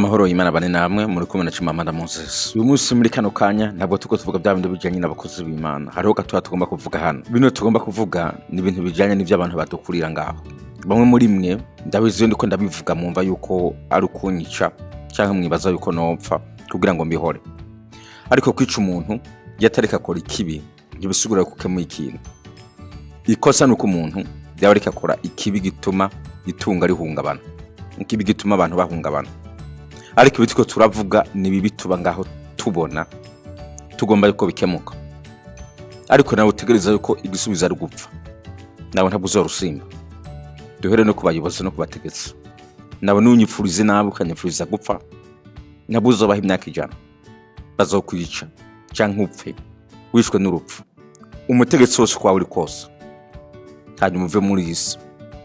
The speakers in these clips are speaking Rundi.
Amahoro y'Imana bane namwe muri kumwe na Chimamanda Moses. Uyu munsi muri kano kanya ntabwo turiko tuvuga bya bindi bijanye n'abakozi b'Imana. Hariho gatoya tugomba kuvuga hano. Bino tugomba kuvuga ni ibintu bijanye n'ivyo abantu badukurira ngaho. Bamwe muri mwe, ndabizi, iyo ndiko ndabivuga mwumva yuko ari ukunyica canke mwibaza yuko nopfa kugira ngo mbihore. Ariko kwica umuntu iyo atariko akora ikibi ntibisigura ko ukemuye ikintu. Ikosa ni uko umuntu yaba ariko akora ikibi gituma itunga rihungabana, ikibi gituma abantu bahungabana. Ariko ibi turiko turavuga ni bibi tuba ngaho tubona tugomba yuko bikemuka, ariko nawe utegereza yuko igisubizo ari gupfa, nawe ntabwo uzorusimba. Duhere no ku bayobozi no ku bategetsi. Nawe nunyipfuriza nabi, ukanyipfuriza gupfa, ntabwo uzobaho imyaka 100. Bazokwica canke upfe wishwe n'urupfu. Umutegetsi wose, uko waba uri kose, hanyuma uve muri iyi si,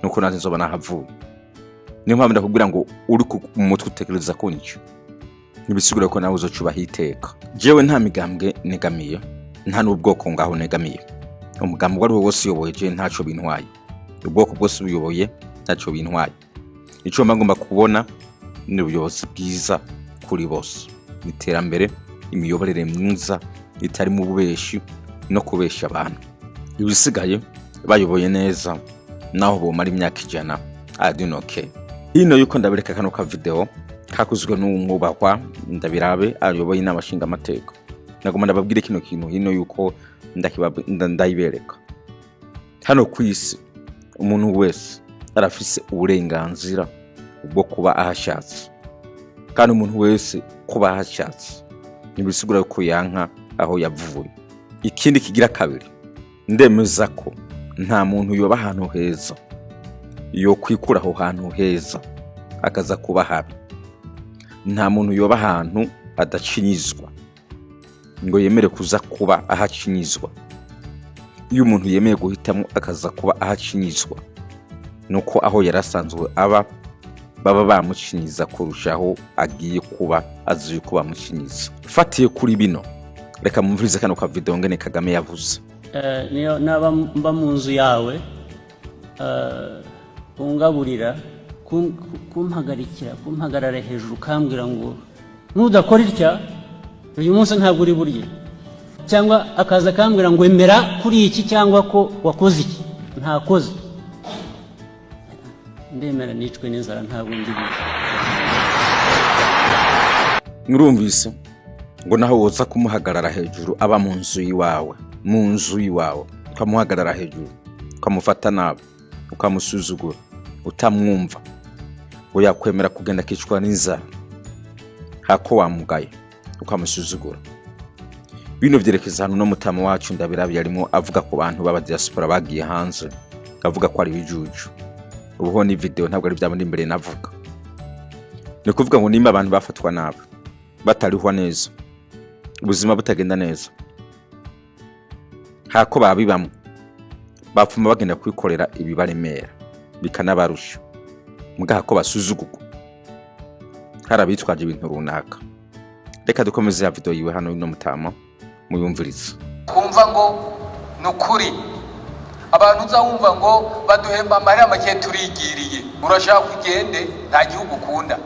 nuko nanjye nzoba nahavuye. Niyo mpamvu ndakubwira ngo uri ku mutwe utekereza kunyica ntibisigura ko nawe uzocubaho iteka. Jewe nta migambwe negamiye, nta n'ubwoko ngaho negamiye. Umugambi uwo ari wo wose uyoboye, jewe ntaco bintwaye. Ubwoko bwose ubuyoboye, ntaco bintwaye. Ico mba ngomba kubona ni ubuyobozi bwiza kuri bose, iterambere, imiyoborere myiza itarimo ububeshi no kubesha abantu. Ibisigaye, bayoboye neza, naho bomara imyaka 100, I do not care. Hino yuko ndabereka kano ka video kakozwe n'umwubahwa Ndabirabe ayoboye inama nshingamateka, nagomba ndababwire kino kintu hino yuko ndayibereka. Hano ku isi umuntu wese arafise uburenganzira bwo kuba ahashatse, kandi umuntu wese kuba ahashatse ntibisigura yuko yanka aho yavuye. Ikindi kigira kabiri, ndemeza ko nta muntu yoba ahantu heza yokwikura aho hantu heza akaza kuba habi. Nta muntu yoba ahantu adacinyizwa ngo yemere kuza kuba ahacinyizwa. Iyo umuntu yemeye guhitamo akaza kuba ahacinyizwa, nuko aho yari asanzwe aba baba bamucinyiza kurushaho agiye kuba azi yuko bamucinyiza. Fatiye kuri bino, reka mumvirize kano ka video ngene Kagame yavuze. Niyo naba mba mu nzu yawe, ungaburira, kumpagarikira, kumpagarara hejuru, ukambwira ngo nudakora itya uyu munsi ntabwo uri burye, cyangwa akaza akambwira ngo emera kuri iki cyangwa ko wakoze iki ntakoze, ndemera nicwe n'inzara, ntabwo ndi burye. Murumvise ngo naho woza kumuhagarara hejuru aba mu nzu y'iwawe, mu nzu y'iwawe ukamuhagarara hejuru, ukamufata nabi, ukamusuzugura, utamwumva, ngo yakwemera kugenda akicwa n'inzara hako wamugaye ukamusuzugura. Bino vyerekeza ahantu no mutama wacu Ndabirabe yarimo avuga ku bantu b'aba diaspora bagiye hanze, avuga ko ari ibijuju. Ubuho ni video, ntabwo ari byabandi imbere navuga. Ni ukuvuga ngo nimba abantu bafatwa nabi, batarihwa neza, ubuzima butagenda neza, hako babibamwo bapfuma bagenda kwikorera ibibaremera bikanabarusha, mugaha ko basuzugurwa hari abitwaje ibintu runaka. Reka dukomeze ya video yiwe hano, ino mutama muyumvirize. Twumva ngo ni ukuri abantu uza wumva ngo baduhemba amahera make, turigiriye. Urashaka ugende, nta gihugu ukunda,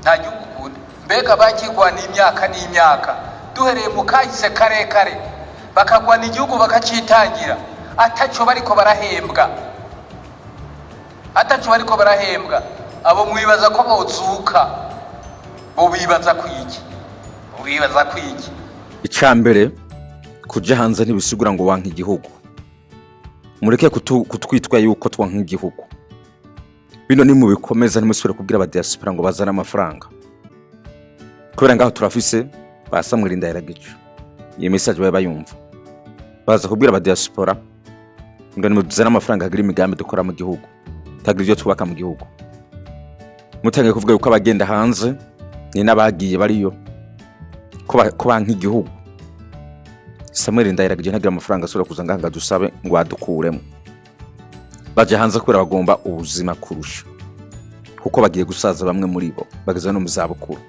nta gihugu ukunda. Mbega bakigwana imyaka n'imyaka, duhereye mu kahise karekare, bakagwana igihugu bakacitangira ataco bariko barahembwa, ataco bariko barahembwa. Abo mwibaza ko bozuka? Bo bibaza kwiki? Bo bibaza kwiki? Icya mbere, kuja hanze ntibisigura ngo wanka igihugu. Mureke kutwitwa yuko twanka igihugu. Bino nimubikomeza, ntimusubire kubwira aba diaspora ngo bazane amafaranga, kubera ngaho turafise ba Samuel Ndahiragico. Iyo message babe bayumva, baza kubwira aba diaspora ngo nimuzane amafaranga hagira imigambi dukora mu gihugu, tagira ibyo twubaka mu gihugu. Mutangiye kuvuga yuko abagenda hanze ni n'abagiye bariyo ko banka igihugu. Samuel Ndahiragico ntagira amafaranga asubira kuza ngaha ngo adusabe ngo adukuremo. Baje hanze kubera bagomba ubuzima kurusha, kuko bagiye gusaza. Bamwe muri bo bageze no mu zabukuru,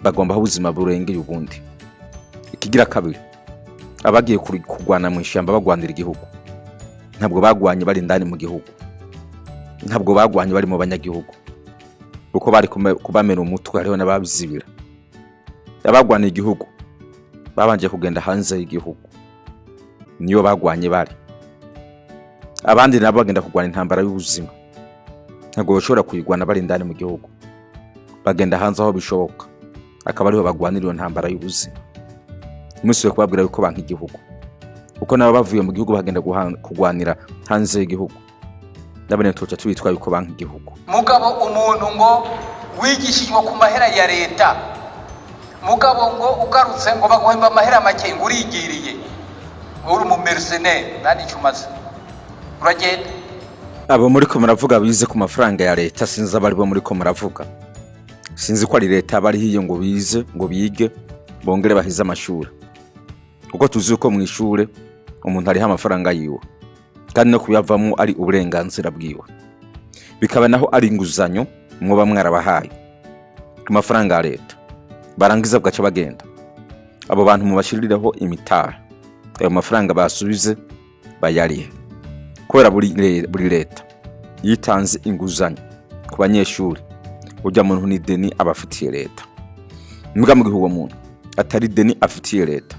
bagomba aho ubuzima burengeye ubundi. Ikigira kabiri, abagiye kurwana mu ishyamba bagwanira igihugu, ntabwo bagwanye bari indani mu gihugu, ntabwo bagwanye bari mu banyagihugu, kuko bari kubamena umutwe. amatwi, hariho n'ababizibira. Abagwaniye igihugu babanje kugenda hanze y'igihugu, niyo bagwanye bari. Abandi nabo bagenda kurwana intambara y'ubuzima, ntabwo bashobora kuyirwana bari indani mu gihugu, bagenda hanze aho bishoboka, akaba ariho bagwanira iyo ntambara y'ubuzima. Umunsi wo kubabwira yuko banka igihugu, kuko nabo bavuye mu gihugu bagenda kurwanira hanze y'igihugu, ndabona tuca tubitwa yuko banka igihugu. Mugabo umuntu ngo wigishijwe ku mahera ya leta, mugabo ngo ugarutse ngo baguhemba amahera make, ngo urigiriye, uri umu mercenaire, nta n'icyo umaze, uragenda. Abo muri ko muravuga bize ku mafaranga ya leta, sinzi abo aribo muri ko muravuga. Sinzi ko ari leta bari hiyo ngo bize, ngo bige bongere bahize amashuri, kuko tuzi ko mu ishure umuntu ariha amafaranga yiwe, kandi no kuyavamo ari uburenganzira bwiwe, bikaba naho ari inguzanyo muba mwarabahaye ku mafaranga ya leta, barangiza bagaca bagenda. Abo bantu mubashiririreho imitara, ayo mafaranga basubize bayarihe, kubera buri leta yitanze inguzanyo ku banyeshuri, urya muntu ni deni aba afitiye leta. Mbwa mu gihe uwo muntu atari deni afitiye leta,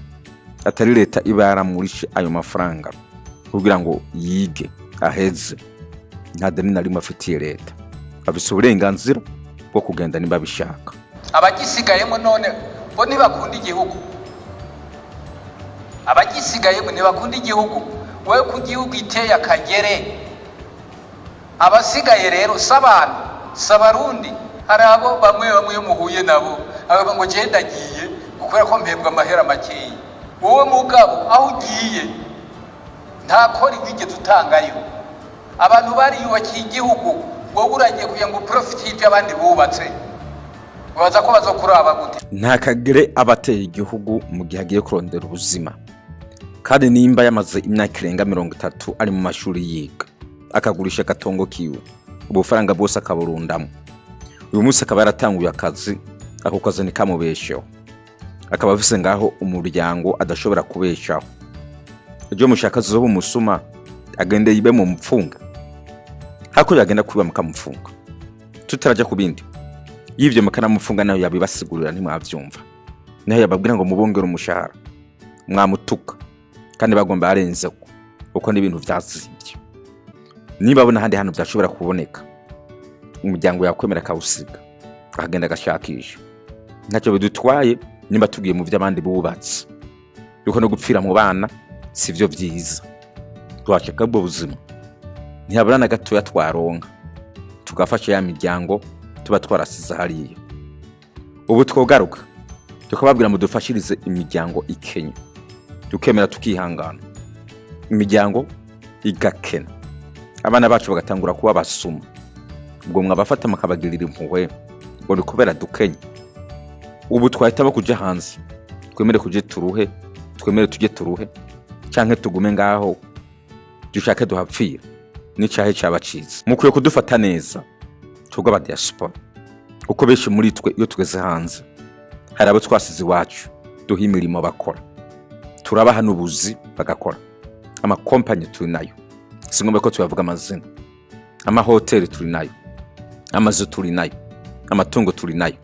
atari leta iba yaramurishe ayo mafaranga kugira ngo yige aheze, nta deni na rimwe afitiye leta, afise uburenganzira bwo kugenda niba abishaka. Abagisigayemo none bo ntibakunda igihugu? Abagisigayemo ntibakunda igihugu? Wowe ku gihugu iteye akagere. Abasigaye rero si abantu, si Abarundi. Hari abo bamwe bamwe iyo muhuye nabo akavuga ngo genda, agiye kubera ko mpembwa amahera makeya. Wowe mugabo aho ugiye nta kori wigeze utangayo. Abantu bariyubakiye igihugu, wowe uragiye kugira ngo uprofite y'ibyo abandi bubatse. Baza ko bazokuraba gute? Nta kagere aba ateye igihugu mu gihe agiye kurondera ubuzima. Kandi nimba yamaze imyaka irenga 30 ari mu mashuri yiga, akagurisha agatongo kiwe, ubufaranga bwose akaburundamo, uyu munsi akaba yaratanguye akazi, ako kazi ntikamubesheho, akaba afise ngaho umuryango adashobora kubeshaho, ejo mushaka azoba umusuma, agende yibe mu mupfunga, hako yagenda kwiba mukamufunga. Tutaraja ku bindi y'ivyo mukanamufunga, nayo yabibasigurira ntimwavyumva, nayo yababwira ngo mubongere umushahara, mwamutuka kandi bagomba arenzeho, kuko n'ibintu vyazimvye. Niba abona ahandi hantu vyashobora kuboneka, umuryango yakwemera akawusiga akagenda agashakisha. Ntacyo bidutwaye nimba tugiye mu vy'abandi bubatse, yuko no gupfira mu bana sivyo vyiza. Twashaka ubwo buzima, ntihabura na gatoya twaronka tugafasha ya miryango tuba twarasize hariya. Ubu twogaruka tukababwira mudufashirize imiryango ikenya, tukemera tukihangana, imiryango igakena, abana bacu bagatangura kuba basuma, ubwo mwabafata mukabagirira impuhwe ngo ni kubera dukenye? Ubu twahitamo kuja hanze, twemere kuje turuhe, twemere tujye turuhe, canke tugume ngaho dushake duhapfira n'icahe cabacitse? Mukwiye kudufata neza twebwe aba diaspora, kuko benshi muri twe iyo tugeze hanze hari abo twasize iwacu duha imirimo bakora, turabaha n'ubuzi bagakora. Amakompanyi turi nayo, si ngombwa ko tuyavuga amazina, amahoteli turi nayo, amazu turi nayo, amatungo turi nayo,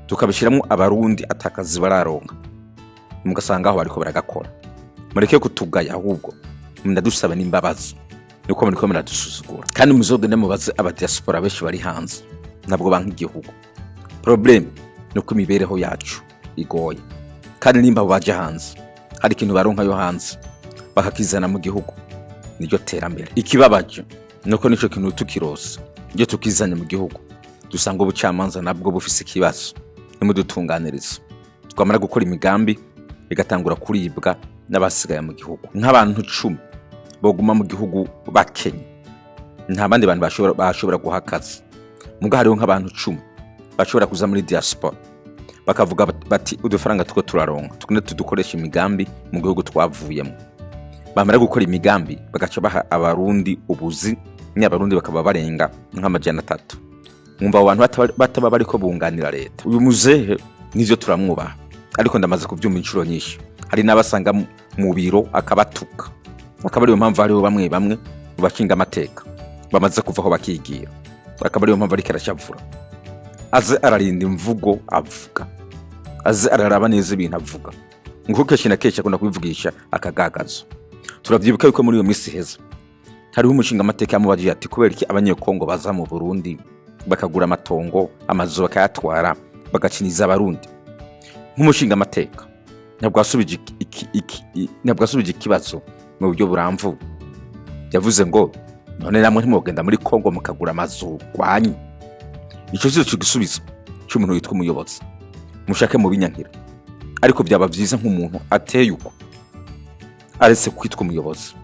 tukabishyiramo Abarundi atakazi bararonka, mugasanga aho bariko baragakora. Mureke kutugaya, ahubwo mundadusaba n'imbabazi nuko muriko muradusuzugura. Kandi muzogende mubaze abadiaspora benshi bari hanze, ntabwo banka igihugu. Problème nuko imibereho yacu igoye. Kandi nimba abo baje hanze hari ikintu baronkayo hanze bakakizana mu gihugu, niryo terambere. Ikibabaje nuko nico kintu tukirose, iyo tukizanye mu gihugu dusanga ubucamanza nabwo bufise ikibazo, nimudutunganiriza. Twamara gukora imigambi igatangura kuribwa n'abasigaye mu gihugu. Nk'abantu 10 boguma mu gihugu bakenye, nta bandi bantu bashobora guha akazi. Muga hariho nk'abantu 10 bashobora kuza muri diaspora bakavuga bati udufaranga tuko turaronka tugende tudukoresha imigambi mu gihugu twavuyemo. Bamara gukora imigambi bagaca baha Abarundi ubuzi, ni Abarundi bakaba barenga nk'300. Mwumva abo bantu bataba bariko bunganira leta? Uyu muzehe nivyo turamwubaha, ariko ndamaze kuvyumva inshuro nyinshi, hari n'abasanga mu biro akabatuka, akaba ariyo mpamvu hariho bamwe bamwe mu bashinga amateka bamaze kuvaho bakigira, akaba ariyo mpamvu ariko arashavura. Aze ararinda imvugo avuga, aze araraba neza ibintu avuga, ngo kenshi na kenshi akunda kubivugisha akagagazo. Turavyibuka yuko muri iyo minsi iheze hariho umushinga amateka yamubajije ati: "Kubera iki Abanyekongo baza mu Burundi bakagura amatongo, amazu, bakayatwara, bagakiniza Abarundi?" Nk'umushinga amateka ntabwo yasubije ikibazo mu buryo buramvuye. Yavuze ngo: "None namwe ntimwogenda muri Kongo mukagura amazu kwanyu?" Ico sico gisubizo c'umuntu witwa umuyobozi. Mushake mu binyankira, ariko byaba byiza nk'umuntu ateye uko aretse kwitwa umuyobozi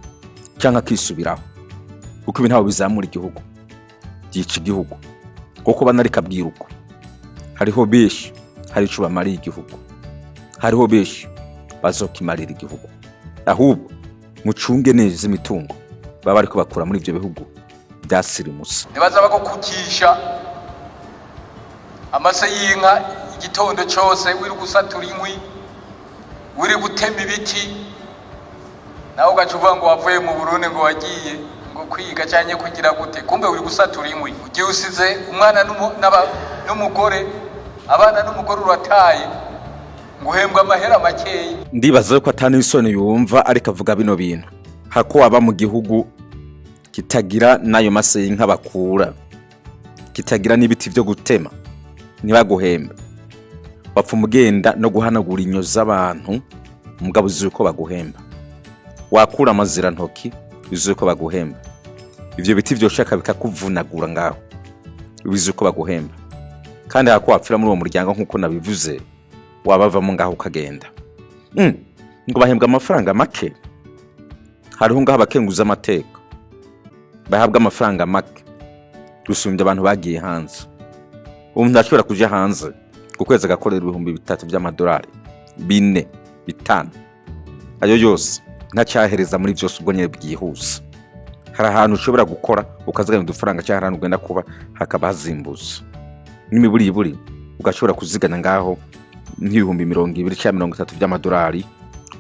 cyangwa akisubiraho, kuko ibi ntabwo bizamura igihugu, byica igihugu. Kuko banareka abwira uko hariho benshi hari ico bamariye igihugu, hariho benshi bazokimarira igihugu. Ahubwo mucunge neza imitungo baba bariko bakura muri ivyo bihugu byasirimutse. Ntibaza bagukukisha amase y'inka igitondo cyose, wiri gusatura inkwi, wiri gutema ibiti, nawe ugaca uvuga ngo wavuye mu Burundi, ngo wagiye ngo kwiga cyangwa kugira gute, kumbe uri gusatura inkwi. Ugiye usize umwana n'umugore, abana n'umugore urataye, ngo uhembwe amahera makeyi. Ndibaza ko atani isoni yumva ariko avuga bino bintu. Hako waba mu gihugu kitagira n'ayo mase y'inka bakura, kitagira n'ibiti byo gutema, ntibaguhembe, bapfa umugenda no guhanagura inyo z'abantu, mugabo uzi uko baguhemba. Wakura amazirantoki, uzi uko baguhemba. Ivyo biti vyoshaka bikakuvunagura ngaho, ubizi uko baguhemba. Kandi hako wapfira muri uwo muryango, nk'uko nabivuze, wabavamo ngaho ukagenda. Ngo bahembwa amafaranga make. Hariho ngaho abakenguza amateka bahabwa amafaranga make gusumbya abantu bagiye hanze. Umuntu ashobora kuja hanze ku kwezi agakorera 3000 by'amadolari, 4, 5, ayo yose ntacyahereza muri byose. Ubwo nyine bwihuse hari ahantu ushobora gukora ukazigama udufaranga, cyangwa ahantu ugenda kuba hakaba hazimbutse n'imiburiburi, ugashobora kuzigana ngaho nk'20,000 cyangwa 30 by'amadolari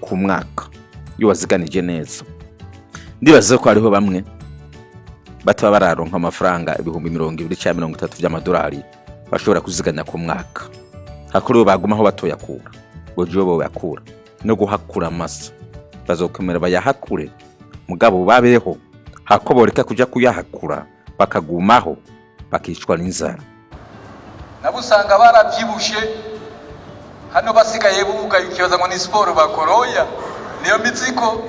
ku mwaka iyo waziganije neza. Ndibaza ko hariho bamwe bataba bararonka amafaranga 20,000 cyangwa 30 by'amadolari bashobora kuziganya ku mwaka. Hakuriwe bagumaho batoyakura, ngo jiwe boyakura no guhakura amasa bazokomera bayahakure, mugabo babeho. Hako boreka kuja kuyahakura bakagumaho bakicwa n'inzara. Nabo usanga barabyibushe hano, basigaye bugaye, ukibaza ngo ni siporo bakoroya. Niyo mizigo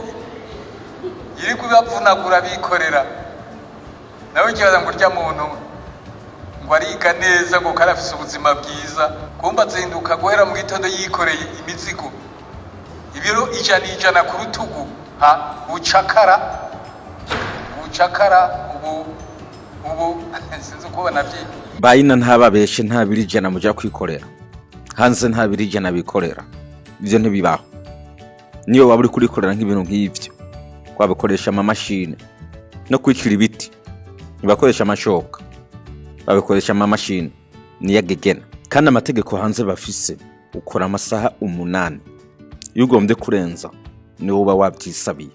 iri kubavunagura bikorera. Nawe ukibaza ngo urya muntu ngo ariga neza, ngo karafise ubuzima bwiza, kumba azinduka guhera mu gitondo yikoreye imizigo ibiro 100 ku rutugu. Ha bucakara, bucakara. Ubu sinzi uko banabyita. Bayina ntababeshe, nta biro 100 muja kwikorera hanze, nta biro 100 bikorera, ivyo ntibibaho. Niyo waba uri kurikorera nk'ibintu nk'ivyo, wabikoresha amamashini. No kwicira ibiti ntibakoresha amashoka, babikoresha amamashini niyo agegena. Kandi amategeko hanze bafise, ukora amasaha 8, iyo ugombye kurenza niwo uba wabyisabiye.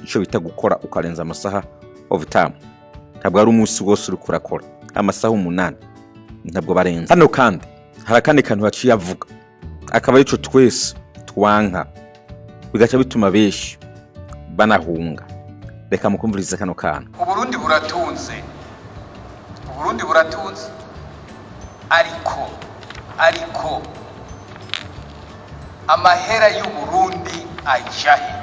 Ico bita gukora ukarenza amasaha, overtime, ntabwo ari umunsi wose uriko urakora amasaha 8, ntabwo barenza. Hano kandi hari akandi kantu haciye avuga, akaba arico twese twanka, bigaca bituma benshi banahunga. Reka mukumvirize kano kantu. Uburundi buratunze, Uburundi buratunze, ariko amahera y'Uburundi ajahe?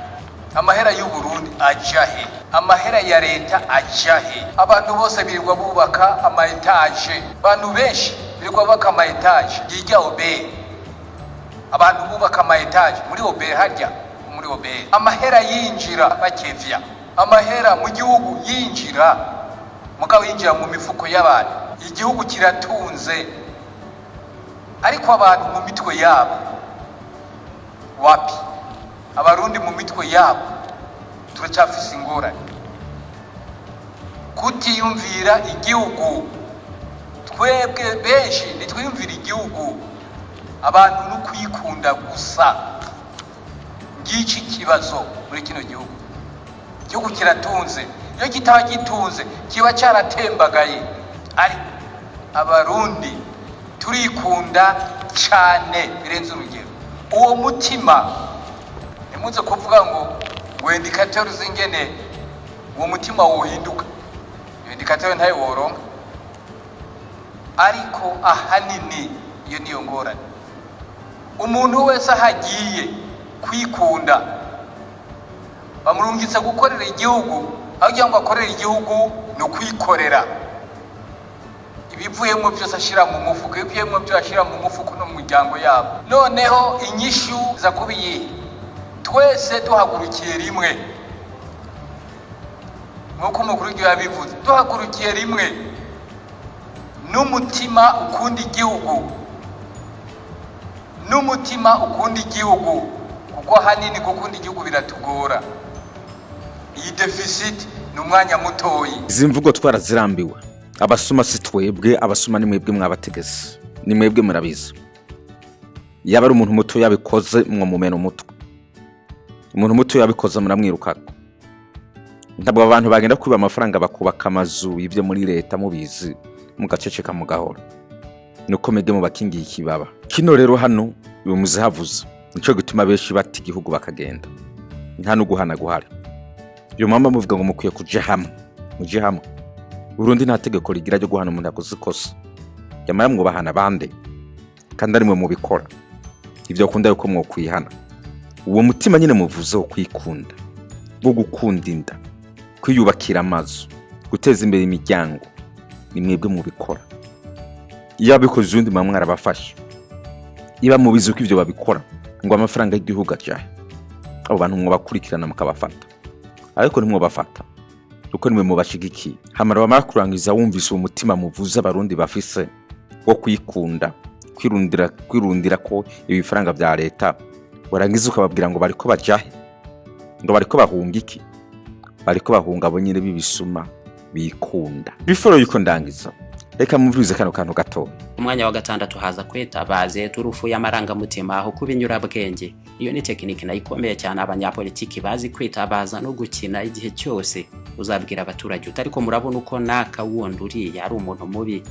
Amahera y'Uburundi ajahe? Amahera ya leta ajahe? Abantu bose birirwa bubaka ama étages, abantu benshi birirwa bubaka ama étages yijya OBR. Abantu bubaka ama étages muri OBR, harya muri OBR, amahera yinjira bakevya, amahera mu gihugu yinjira, mugabo yinjira mu mifuko y'abantu. Igihugu kiratunze, ariko abantu mu mitwe yabo wapi? Abarundi mu mitwe yabo turacyafise ingorane, kutiyumvira igihugu. Twebwe benshi ntitwiyumvira igihugu, abantu no kwikunda gusa. Ngiki ikibazo muri kino gihugu. Igihugu kiratunze, iyo kitaba gitunze kiba cyaratembagaye, ariko Abarundi Turikunda cyane birenze urugero. Uwo mutima, ntimuze kuvuga ngo ngo indicateur z'ingene uwo mutima wohinduka. Iyo indicateur ntayo woronka, ariko ahanini iyo niyo ngorane. Umuntu wese aho agiye kwikunda, bamurungitse gukorera igihugu, aho kugira ngo akorere igihugu ni ukwikorera. Ibivuyemo byose ashyira mu mufuko, ibivuyemo byose ashyira mu mufuko no mu miryango yabo. Noneho inyishu za kuba iyihe? Twese duhagurukiye rimwe, nk'uko umukuru w'igihugu yabivuze, duhagurukiye rimwe n'umutima ukunda igihugu, n'umutima ukunda igihugu, kuko ahanini gukunda igihugu biratugora. Iyi déficit ni umwanya mutoyi. Izi mvugo twarazirambiwe. Abasuma si twebwe, abasuma ni mwebwe mwabategesi, ni mwebwe murabizi. Yaba ari umuntu muto yabikoze, mwamumena umutwe. Umuntu muto yabikoze muramwirukaka. Ntabwo abantu bagenda kwiba amafaranga bakubaka amazu y'ibyo muri leta mubizi, mugaceceka mugahora. Nuko mwebwe mubakingiye ikibaba. Kino rero hano uyu muzihavuze, nico gituma benshi bata igihugu bakagenda, nta no guhana guhari. Iyo mama muvuga ngo mukwiye kuja hamwe, muje hamwe. Burundi nta tegeko rigira ryo guhana umuntu yakoze ikosa. Yamara mwubahana bande kandi ari mwe mubikora? Ibyo akunda yuko mwokwihana uwo mutima nyine muvuze wo kwikunda, wo gukunda inda, kwiyubakira amazu, guteza imbere imiryango, ni mwebwe mubikora. Iyo abikoze ubundi muba mwarabafashe. Iba mubizi ko ibyo babikora ngo amafaranga y'igihugu ajahe, abo bantu mwabakurikirana mukabafata, ariko ntimwabafata kuko nimwe mubashigikiye. Hamara bamara kurangiza, wumvise uwo mutima muvuze Abarundi bafise wo kwikunda, kwirundira ko ibifaranga bya leta, warangiza ukababwira ngo bariko bajahe, ngo bariko bahunga iki? Bariko bahunga abo nyine b'ibisuma bikunda. Before yuko ndangiza, reka mumvirize kano kantu gatoya. Umwanya wa gatandatu haza kwitabaza turufu y'amarangamutima aho kuba inyurabwenge. Iyo ni tekiniki nayo ikomeye cyane abanyapolitiki bazi kwitabaza no gukina. Igihe cyose uzabwira abaturage uti: "Ariko murabona uko naka wundi uriya ari umuntu mubi",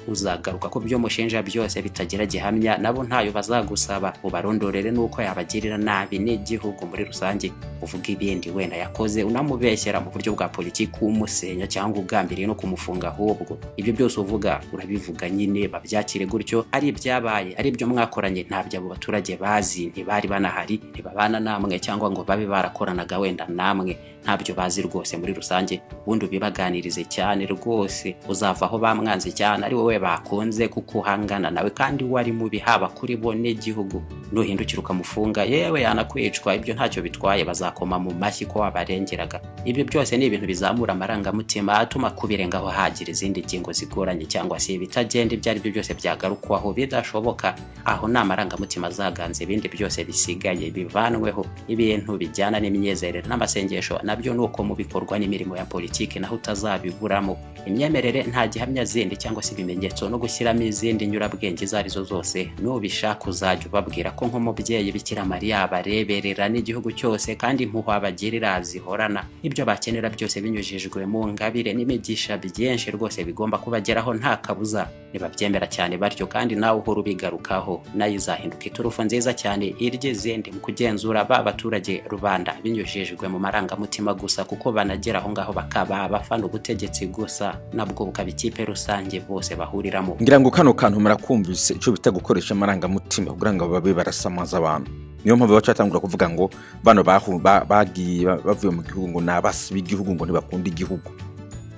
uzagaruka ko byo mushinja byose bitagira gihamya, nabo ntayo bazagusaba. Ubarondorere n'uko yabagirira nabi n'igihugu muri rusange, uvuga ibindi wenda yakoze, unamubeshyera mu buryo bwa politiki, umusenya cyangwa ugambiriye no kumufunga. Ahubwo ibyo byose uvuga urabivuga nyine babyakire gutyo, ari ibyabaye, ari ibyo mwakoranye, ntabyo abo baturage bazi. Ntibari banahari, ntibabana namwe cyangwa ngo babe barakoranaga wenda namwe, ntabyo bazi rwose muri rusange. Ubundi ubibaganirize cyane rwose, uzava aho bamwanze cyane ari wowe bakunze kuko uhangana nawe kandi wari mubi haba kuri bo n'igihugu. Nuhindukira ukamufunga, yewe yanakwicwa, ibyo ntacyo bitwaye, bazakoma mu mashyi ko wabarengeraga. Ibyo byose ni ibintu bizamura amarangamutima atuma kubirengaho hagira izindi ngingo zigoranye cyangwa se ibitagenda ibyo ari byo byose byagarukwaho bidashoboka. Aho ni amarangamutima azaganza, ibindi byose bisigaye bivanweho. Ibintu bijyana n'imyizerere n'amasengesho nabyo ni uko mu bikorwa n'imirimo ya politiki naho utazabiburamo. Imyemerere nta gihamya zindi cyangwa se ibimenyetso no gushyiramo izindi nyurabwenge izo arizo zose. Nubishaka uzajya ubabwira ko nk'umubyeyi Bikira Mariya abareberera n'igihugu cyose, kandi impuhwe abagirira zihorana, ibyo bakenera byose binyujijwe mu ngabire n'imigisha byinshi rwose bigomba kubageraho nta kabuza. Nibabyemera cyane batyo kandi nawe uhora ubigarukaho, nayo izahinduka iturufu nziza cyane irya izindi mu kugenzura ba baturage rubanda binyujijwe mu marangamutima gusa, kuko banagera aho ngaho bakaba abafana ubutegetsi gusa, nabwo bukaba ikipe rusange bose bahuriramo. Ngira ngo kano kantu murakumvise, icyo bita gukoresha amarangamutima kugira ngo babe barasamaza abantu. Niyo mpamvu bacatangura kuvuga ngo bano bagiye bavuye mu gihugu ngo ni abasi b'igihugu, ngo ntibakunda igihugu,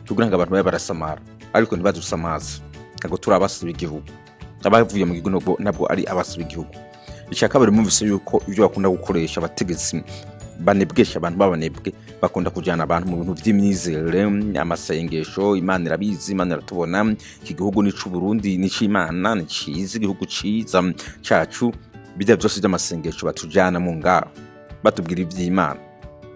kugira ngo abantu babe barasamara. Ariko ntibadusamaze, ntabwo turi abasi b'igihugu. Abavuye mu gihugu ntabwo ari abasi b'igihugu. Icya kabiri, mwumvise yuko ibyo bakunda gukoresha abategetsi banebwesha abantu, b'abanebwe, bakunda kujyana abantu mu bintu by'imyizerere, amasengesho: "Imana irabizi, Imana iratubona, iki gihugu ni ic'Uburundi, ni ic'Imana, ni ciza, igihugu ciza cacu." Bijya byose by'amasengesho batujyana mu ngaho batubwira iby'Imana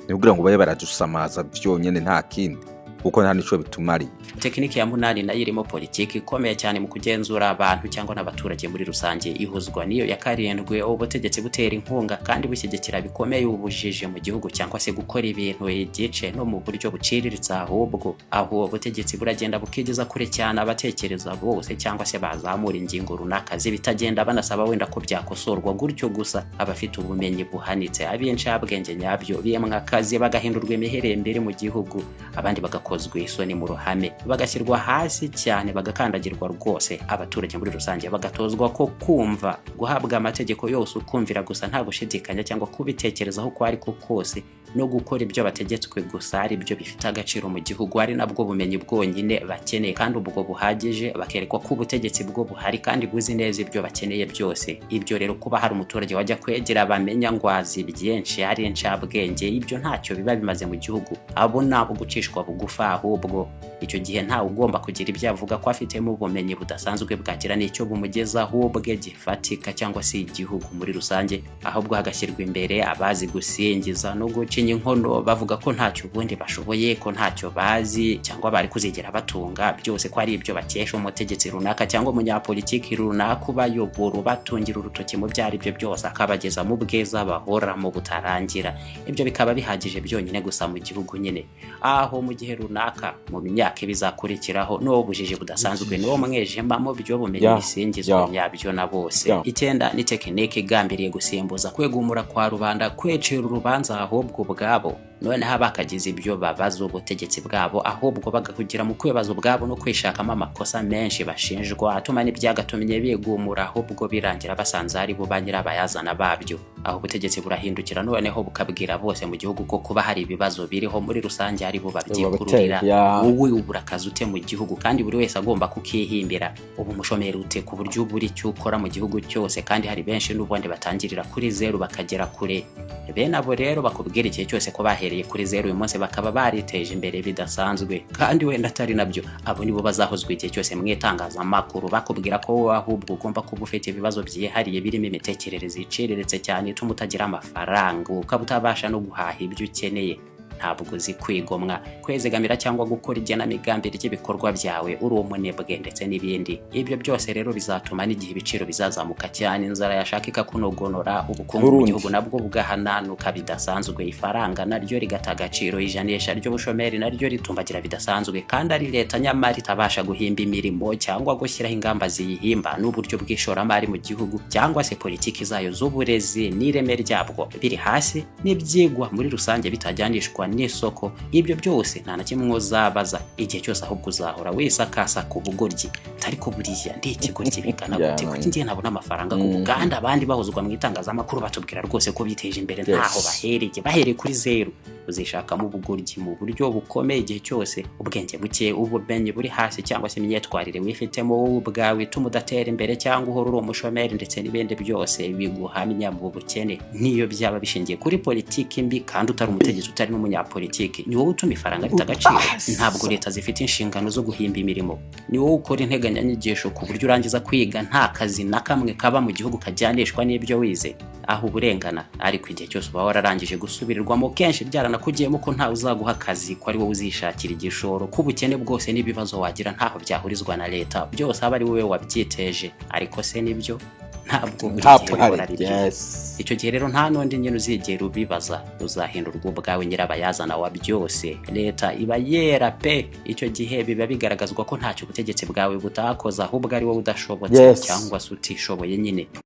ni kugira ngo babe baradusamaza byonyine, nta kindi. Kuko nta nico bitumariye. Tekiniki ya munani nayo irimo politiki ikomeye cyane mu kugenzura abantu cyangwa n'abaturage muri rusange, ihuzwa n'iyo ya karindwi. Ubutegetsi butera inkunga kandi bushyigikira bikomeye ubujiji mu gihugu cyangwa se gukora ibintu igice no mu buryo buciriritse. Ahubwo aho ubutegetsi buragenda bukigeza kure cyane abatekereza bose cyangwa se bazamura ingingo runaka z'ibitagenda, banasaba wenda ko byakosorwa gutyo gusa. Abafite ubumenyi buhanitse, ab'incabwenge nyabyo, bimwa akazi, bagahindurwa imiherembere mu gihugu, abandi bagakozwa isoni mu ruhame, bagashyirwa hasi cyane, bagakandagirwa rwose. Abaturage muri rusange bagatozwa ko kumva guhabwa amategeko yose ukumvira gusa nta gushidikanya cyangwa kubitekerezaho uko ariko kose, no gukora ibyo bategetswe gusa ari byo bifite agaciro mu gihugu, ari nabwo bumenyi bwonyine bakeneye kandi ubwo buhagije. Bakerekwa ko ubutegetsi bwo buhari kandi buzi neza ibyo bakeneye byose. Ibyo rero, kuba hari umuturage wajya kwegera bamenya ngo azi byinshi, ari incabwenge, ibyo ntacyo biba bimaze mu gihugu. Abo ni abo gucishwa bugufa. Ahubwo icyo gihe ntawe ugomba kugira ibyo avuga ko afitemo ubumenyi budasanzwe bwagira n'icyo bumugezaho ubwe gifatika cyangwa se igihugu muri rusange. Ahubwo hagashyirwa imbere abazi gusingiza no gucinya inkono, bavuga ko ntacyo ubundi bashoboye, ko ntacyo bazi cyangwa bari kuzigera batunga, byose ko ari ibyo bakesha umutegetsi runaka cyangwa umunyapolitiki runaka ubayobora, ubatungira urutoki mu byo ari byo byose, akabageza mu bwiza bahoramo butarangira. Ibyo bikaba bihagije byonyine gusa mu gihugu nyine. Aho mu gihe runaka, mu myaka ibizakurikiraho, n'uwo bujiji budasanzwe, n'uwo mwijima mu byo bumenyi bisingizwa nyabyo na bose. Icyenda ni tekinike igambiriye gusimbuza kwegumura kwa rubanda, kwecera urubanza ahubwo ubwabo. Noneho bakagize ibyo babaza ubutegetsi bwabo, ahubwo bagahugira mu kwibaza ubwabo no kwishakamo amakosa menshi bashinjwa, atuma n'ibyagatumye bigumura ahubwo birangira basanze ari bo ba nyirabayazana babyo. Aho ubutegetsi burahindukira noneho bukabwira bose mu gihugu ko kuba hari ibibazo biriho muri rusange ari bo babyikururira. Wowe ubura akazi ute mu gihugu kandi buri wese agomba kukihimbira? Ubu umushomeri ute ku buryo ubura icyo ukora mu gihugu cyose, kandi hari benshi n'ubundi batangirira kuri zeru bakagera kure? Bene abo rero bakubwira igihe cyose ko bahereye kuri zeru, uyu munsi bakaba bariteje imbere bidasanzwe, kandi wenda atari nabyo. Abo nibo bazahozwa igihe cyose mu itangazamakuru bakubwira ko wowe ahubwo ugomba kuba ufite ibibazo byihariye birimo imitekerereze iciriritse cyane ituma utagira amafaranga, ukaba utabasha no guhaha ibyo ukeneye, ntabwo uzi kwigomwa, kwezegamira cyangwa gukora igenamigambi ry'ibikorwa byawe, uri umunebwe, ndetse n'ibindi. Ibyo byose rero bizatuma n'igihe ibiciro bizazamuka cyane, inzara yashaka ikakunogonora, ubukungu mu Burundi. gihugu nabwo bugahananuka bidasanzwe, ifaranga naryo rigata agaciro, ijanisha ry'ubushomeri naryo ritumbagira bidasanzwe, kandi ari leta nyamara itabasha guhimba imirimo cyangwa gushyiraho ingamba ziyihimba n'uburyo bw'ishoramari mu gihugu, cyangwa se politiki zayo z'uburezi n'ireme ryabwo biri hasi, n'ibyigwa muri rusange bitajyanishwa n'isoko. Ibyo byose nta na kimwe uzabaza igihe cyose, ahubwo uzahora wisakasa ku bugoryi. Ariko buriya ndi ikigoryi bingana gute? Kuki ngiye ntabona amafaranga ku kandi abandi bahozwa mu itangazamakuru batubwira rwose ko biteje imbere ntaho bahereye, bahereye kuri zeru? Uzishakamo ubugoryi mu buryo bukomeye igihe cyose. Ubwenge buke, ubumenyi buri hasi, cyangwa se imyitwarire wifitemo wowe ubwawe ituma udatera imbere cyangwa uhora uri umushomeri, ndetse n'ibindi byose biguhamya mu bukene, niyo byaba bishingiye kuri politiki mbi kandi utari umutegetsi, utari n'umunyapolitiki. Ni wowe utuma ifaranga rita agaciro. Ntabwo leta zifite inshingano zo guhimba imirimo. Ni wowe ukora integanyanyigisho ku buryo urangiza kwiga nta kazi na kamwe kaba mu gihugu kajyanishwa n'ibyo wize. Aho uburengana, ariko igihe cyose uba wararangije gusubirirwamo kenshi, byaranakugiyemo ko ntawe uzaguha akazi, ko ari wowe uzishakira igishoro, ko ubukene bwose n'ibibazo wagira ntaho byahurizwa na leta, byose aba ari wowe wabyiteje. Ariko se nibyo? Ntabwo buri Ntabwo gihe bihora hari ari byo. Icyo gihe rero nta n'undi nyine uzigera ubibaza, uzahindurwa ubwawe nyirabayazana wa byose. Leta iba yera pe. Icyo gihe biba bigaragazwa ko ntacyo ubutegetsi bwawe butakoze, ahubwo ari wowe udashobotse cyangwa se utishoboye nyine.